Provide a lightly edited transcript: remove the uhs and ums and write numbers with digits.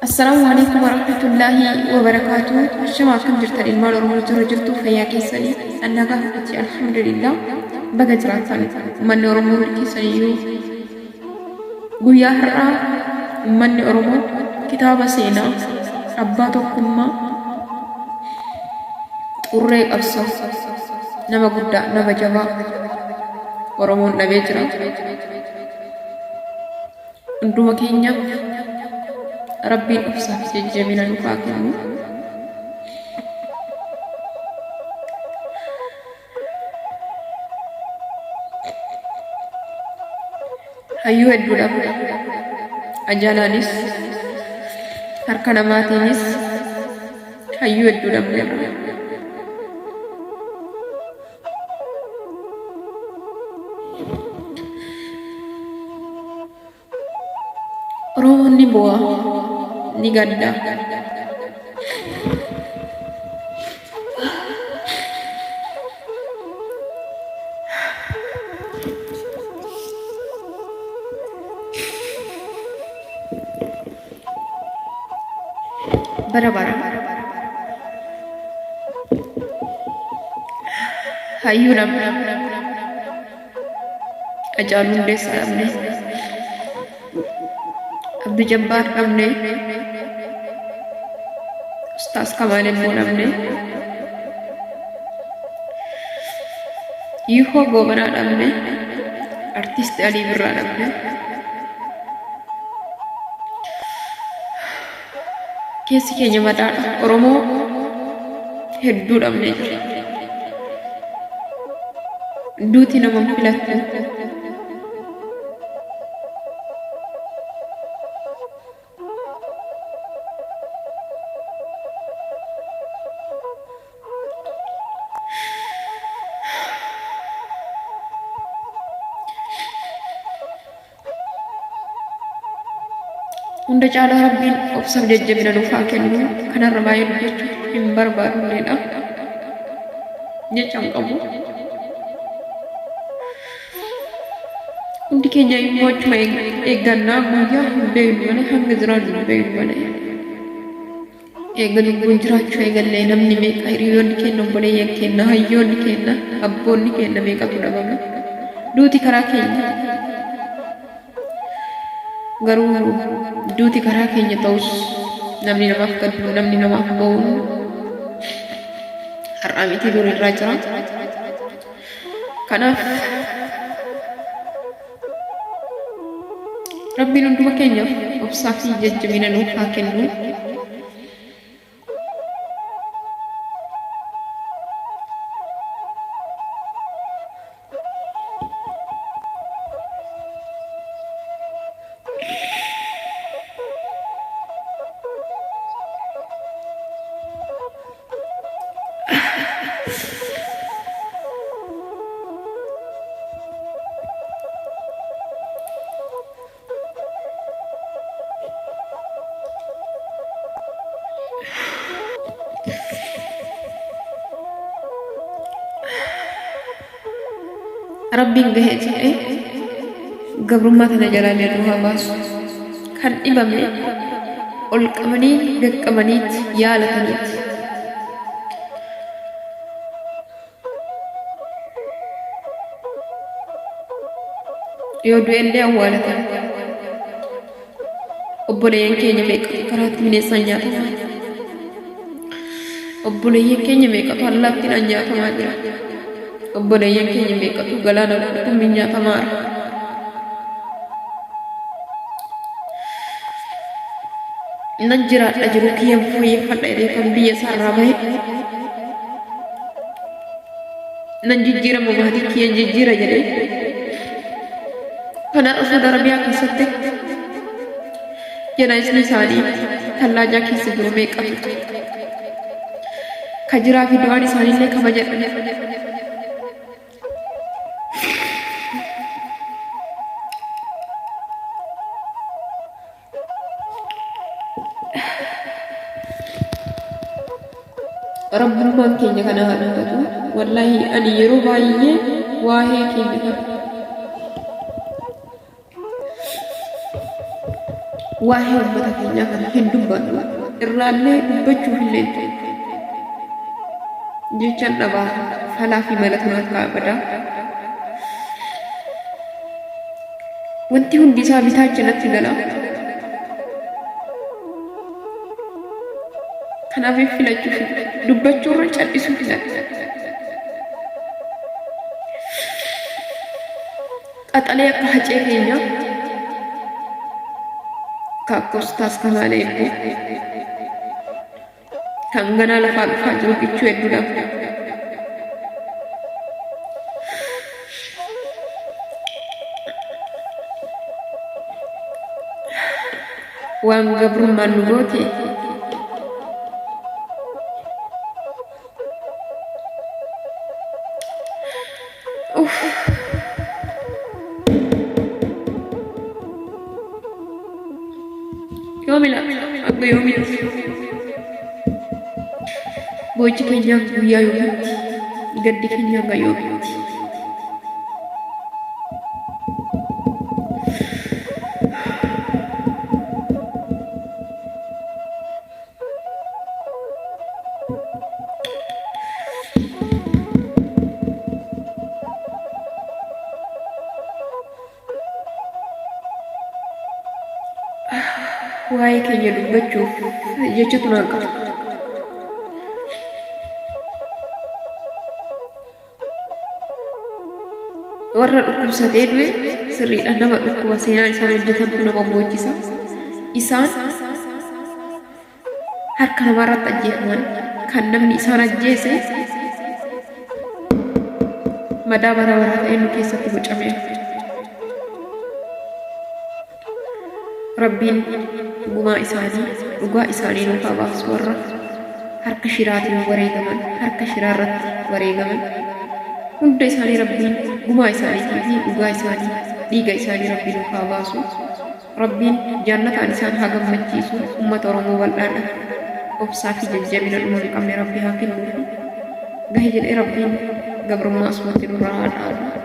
Assalaamu alaikum warahmatullaahi wabarakaatu. Ashama akkam jirtan ilmaan Oromoo jira jirtu fayyaa keessanii annagaa fiti alhamdulillah baga jiraattan uummanni Oromoo hundi keessaniyyuu guyyaa har'aa uummanni Oromoo kitaaba seenaa abbaa tokkummaa xurree qabsoo nama guddaa nama jabaa Oromoon dhabee jira. Hunduma keenyaaf Rabbiin obsaa fi jajjabina nuuf haa kennu. Hayyuu hedduu dhabne. Ajalaanis harka namaatiinis hayyuu hedduu dhabneerra. Oromoon ni boo'a, ni gadda. Bara bara. Hayyuu dhabne. Hacaaluu Hundeessaa dhabne. Abdi Jabbaar dhabne. Ustaas Kamaal Immoo dhabne. Yihoo Goobanaa dhabne. Artisti Alii Birraa dhabne. Keessi keenya madaadha. Oromoo hedduu dhabnee jira. Duuti nama hin filattu. Hunda caalaa Rabbiin obsaaf jajjabina nuuf haa kennu. Kanarra baay'ee dubbachuu hin barbaadulleedha. Jecha hin qabu. Hundi keenya immoo achuma eeggannaa guyyaa hin beeknu malee hanga jiraannu hin beeknu malee. Eega lubbuun jiraachuu eegallee namni meeqa hiriyoonni keenna obboleeyyan keenna hayyoonni keenna abboonni keenna meeqatu dhabame. Duuti karaa keenya garuu duuti karaa keenya ta'us namni namaaf gaddu namni namaaf ba'uun har'aa miti dur irraa jira. Kanaaf Rabbiin hunduma keenyaaf obsaa fi jajjabina nuuf haa kennu. Rabbiin gahe jedhee gabrummaa tana jalaa nu haa baasu. Kan dhibame ol qabanii gaqqabaniiti yaalataniiti. Yoo du'ellee awwaalatan. Obboleeyyan keenya meeqatu karaatti bineensaan nyaatamaa jira. Obboleeyyan keenya meeqatu allaattiidhaan nyaatamaa jira. Obboleeyyan keenya meeqatu galaana qurxummiin nyaatamaa jira. Nan jiraadha jiru kiyyan fooyyeffadha jedhee kan biyya isaarraa bahe nan jijjiirama maatii kiyyan jijjiira jedhee kan har'a Saudi Arabiyaa keessatti janaayisni isaanii tallaajaa keessa jiru meeqatu jira. Ka jiraa fi du'aan isaaniillee kabaja dhabe. Rabbummaan keenya kana haa dubbatu. Wallaahi ani yeroo baay'ee waa'ee keenya kana Waa'ee uummata keenyaa kana hin dubbadhu. Irraallee dubbachuuf illee jechan dhabaa falaa fi malatu harkaa badaa. Wanti hundi isaa bitaacha natti gala. Kanaaf filachuu dubbachuurra cal'isuu filadha. Qaxalee akka hacee keenyaa ka akka ustaas Kamaal Eebboo kan ganaa lafaa dhufaa jiru kichuu hedduudha. Waan gabrummaan nu goote Uff. Yoomi laata? Hanga yoomitti? Boo'ichi keenya guyyaa yoomitti? Gaddi keenya hanga yoomitti? Waa'ee keenya dubbachuuf jechatu naan qaba. Warra dhukkubsatee du'e sirriidha nama dhukkuba seenaan isaan hojjetantu nama boochisa. Isaan harka namaarratti ajjeefaman kan namni isaan ajjeese madaa bara baraa ta'ee nu keessatti bocameera. Rabbiin gumaa isaanii dhugaa isaanii nuuf haa baasu warra harka shiraatiin wareegaman harka shiraa irratti wareegaman hunda isaanii Rabbiin gumaa isaaniitii fi dhugaa isaanii dhiiga isaanii Rabbiin nuuf haa baasu. Rabbiin jaannataan isaan haa gammachiisu ummata Oromoo bal'aadhaaf obsaa fi jajjabina dhuma hin qabne Rabbi haa kennuufi. Gahe jedhee Rabbiin gabrummaa asumatti nurraa haa dhaabu.